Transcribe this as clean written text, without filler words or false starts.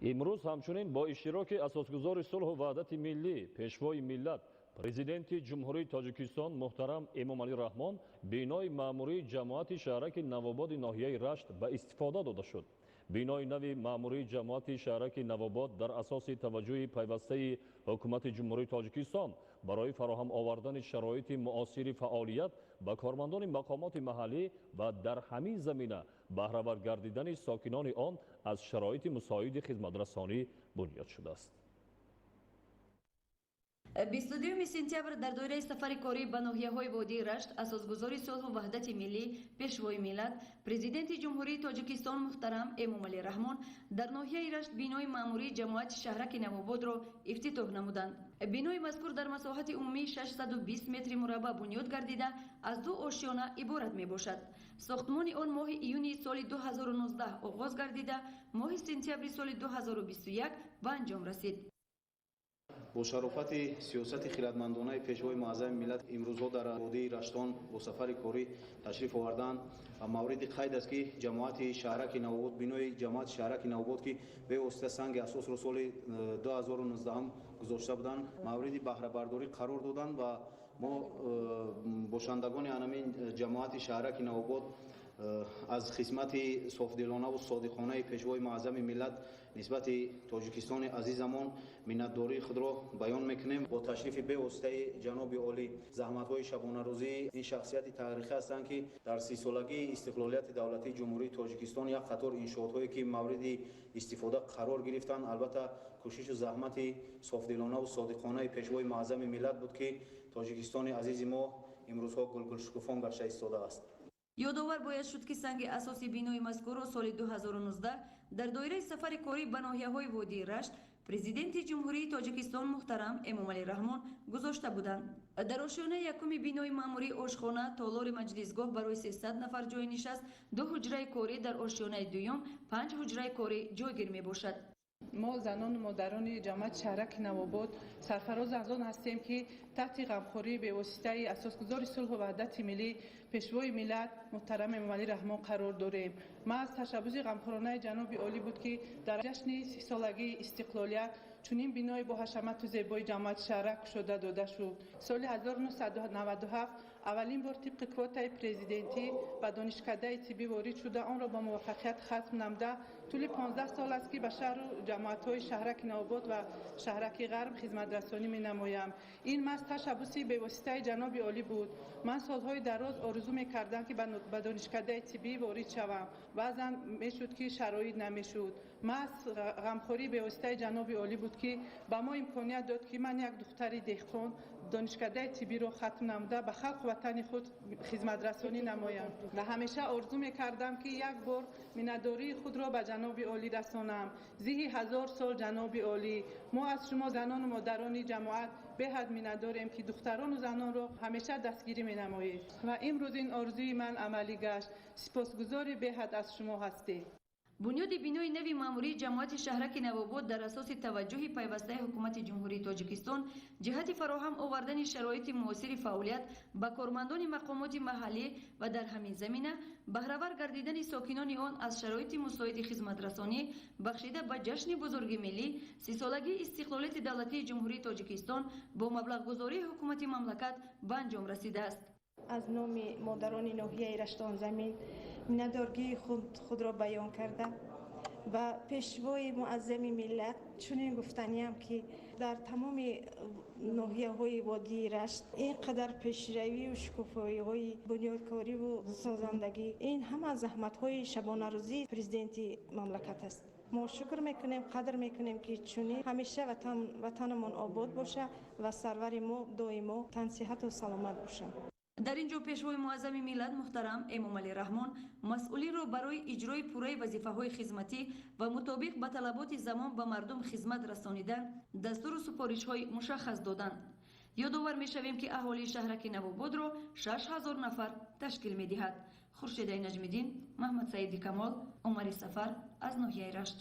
Имрӯз ҳамчунин бо иштироки Асосгузори сулҳу ваҳдати миллӣ, Пешвои миллат, Президенти Ҷумҳурии Тоҷикистон муҳтарам Эмомалӣ Раҳмон бинои маъмурии ҷамоати шаҳраки Навободи ноҳияи Рашт ба истифода дода шуд. Бинои нави маъмурии ҷамоати шаҳраки Навобод дар асоси таваҷҷӯҳи пайвастаи Ҳукумати Ҷумҳурии Тоҷикистон барои фароҳам овардани шароити муосири фаъолият ба кормандони мақомоти маҳаллӣ ва дар ҳамин замина баҳравар гардидани сокинони он аз шароити мусоиди хизматрасонӣ бунёд шудааст. 22 сентябр дар доираи сафари корӣ ба ноҳияҳои водии Рашт Асосгузори сулҳу ваҳдати миллӣ, Пешвои миллат, Президенти Ҷумҳурии Тоҷикистон муҳтарам Эмомалӣ Раҳмон дар ноҳияи Рашт бинои маъмурии ҷамоати шаҳраки Навободро ифтитоҳ намуданд. Бинои мазкур дар масоҳати умумии 620 метри мураббаъ бунёд гардида, аз ду ошёна иборат мебошад. Сохтмони он моҳи июни соли 2019 оғоз гардида, моҳи сентябри соли 2021 ба анҷом расид. Бо шарофати сиёсати хирадмандонаи Пешвои муаззами миллат имрӯзҳо дар водии Раштон бо сафари корӣ ташриф оварданд ва мавриди қайд аст, ки ҷамоати шаҳраки Навобод, бинои ҷамоати шаҳраки Навобод, ки бевосита санги асосро соли 2019 гузошта буданд, мавриди баҳрабардорӣ қарор доданд ва мо, бошандагони анамин ҷамоати шаҳраки Навобод, аз хизмати софдилонаву содиқонаи Пешвои муаззами миллат нисбати Тоҷикистони азизамон миннатдории худро баён мекунем. Бо ташрифи бевоситаи ҷаноби олӣ, заҳматҳои шабонарӯзии ин шахсияти таърихӣ ҳастанд, ки дар 30-солагии истиқлолияти давлатии Ҷумҳурии Тоҷикистон як қатор иншоотҳое, ки мавриди истифода қарор гирифтанд, албатта, кӯшишу заҳмати софдилонаву содиқонаи Пешвои муаззами миллат буд, ки Тоҷикистони азизи мо имрӯзҳо гулгулшукуфон гашта истодааст. Ёдовар бояд шуд, ки санги асоси бинои мазкурро соли 2019 дар доираи сафари корӣ ба ноҳияҳои водии Рашт Президенти Ҷумҳурии Тоҷикистон муҳтарам Эмомалӣ Раҳмон гузошта буданд. Дар ошёнаи якуми бинои маъмурӣ ошхона, толори маҷлисгоҳ барои 300 нафар ҷойи нишаст, ду ҳуҷраи корӣ, дар ошёнаи дуюм панҷ ҳуҷраи корӣ ҷойгир мебошад. Мо, занону модарони ҷамоати шаҳраки Навобод, сарфароз аз он ҳастем, ки таҳти ғамхории бевоситаи Асосгузори сулҳу ваҳдати миллӣ, Пешвои миллат муҳтарам Эмомалӣ Раҳмон қарор дорем. Маҳз ташаббуси ғамхоронаи ҷаноби олӣ буд, ки дар ҷашни 30-солагии истиқлолият чунин бинои бо ҳашамату зебои ҷамоати шаҳрак кушода дода шуд. Соли 1997 аввалин бор тибқи квотаи президентӣ ба донишкадаи тиббӣ ворид шуда, онро бо муваффақият хатм намуда, тӯли 15 сол аст, ки ба шаҳру ҷамоатҳои шаҳраки Навобод ва шаҳраки Ғарб хизматрасонӣ менамоям. Ин маҳз ташаббуси бевоситаи ҷаноби олӣ буд. Ман солҳои дароз орзу мекардам, ки ба донишкадаи тиббӣ ворид шавам. Баъзан мешуд, ки шароит намешуд. Маҳз ғамхории бевоситаи ҷаноби олӣ буд, ки ба мо имконият дод, ки ман, як духтари деҳқон, донишкадаи тиббиро хатм намуда, ба халқу ватани худ хизматрасонӣ намоям. Ва ҳамеша орзу мекардам, ки як бор миннатдории худро ба ҷаноби олӣ расонам. Зиҳи ҳазор сол ҷаноби олӣ! Мо аз шумо, занону модарони ҷамоат, беҳад миннатдорем, ки духтарону занонро ҳамеша дастгирӣ менамоед ва имрӯз ин орзуи ман амалӣ гашт. Сипосгузори беҳад аз шумо ҳастем. Бунёди бинои нави маъмурии ҷамоати шаҳраки Навобод дар асоси таваҷҷӯҳи пайвастаи Ҳукумати Ҷумҳурии Тоҷикистон ҷиҳати фароҳам овардани шароити муосири фаъолият ба кормандони мақомоти маҳаллӣ ва дар ҳамин замина баҳравар гардидани сокинони он аз шароити мусоиди хизматрасонӣ, бахшида ба ҷашни бузурги миллӣ, 30-солагии истиқлолияти давлатии Ҷумҳурии Тоҷикистон, бо маблағгузории ҳукумати мамлакат ба анҷом расидааст. Аз номи модарони ноҳияи Раштонзамин миннатдоргии худро баён карда, ба Пешвои муаззами миллат чунин гуфтаниям, ки дар тамоми ноҳияҳои водии Рашт ин қадар пешравию шукуфоиҳои бунёдкориву созандагӣ, ин ҳама заҳматҳои шабонарӯзии Президенти мамлакат аст. Мо шукр мекунем, қадр мекунем, ки чунин ҳамеша ватанамон обод боша ва сарвари мо доимо тансиҳату саломат бошанд. Дар ин ҷо Пешвои муаззами миллат муҳтарам Эмомалӣ Раҳмон масъулинро барои иҷрои пурраи вазифаҳои хизматӣ ва мутобиқ ба талаботи замон ба мардум хизмат расонидан дастуру супоришҳои мушаххас доданд. Ёдовар мешавем, ки аҳолии шаҳраки Навободро 6000 нафар ташкил медиҳад. Хуршедаи Наҷмиддин, Маҳмадсаиди Камол, Умари Сафар аз ноҳияи Рашт.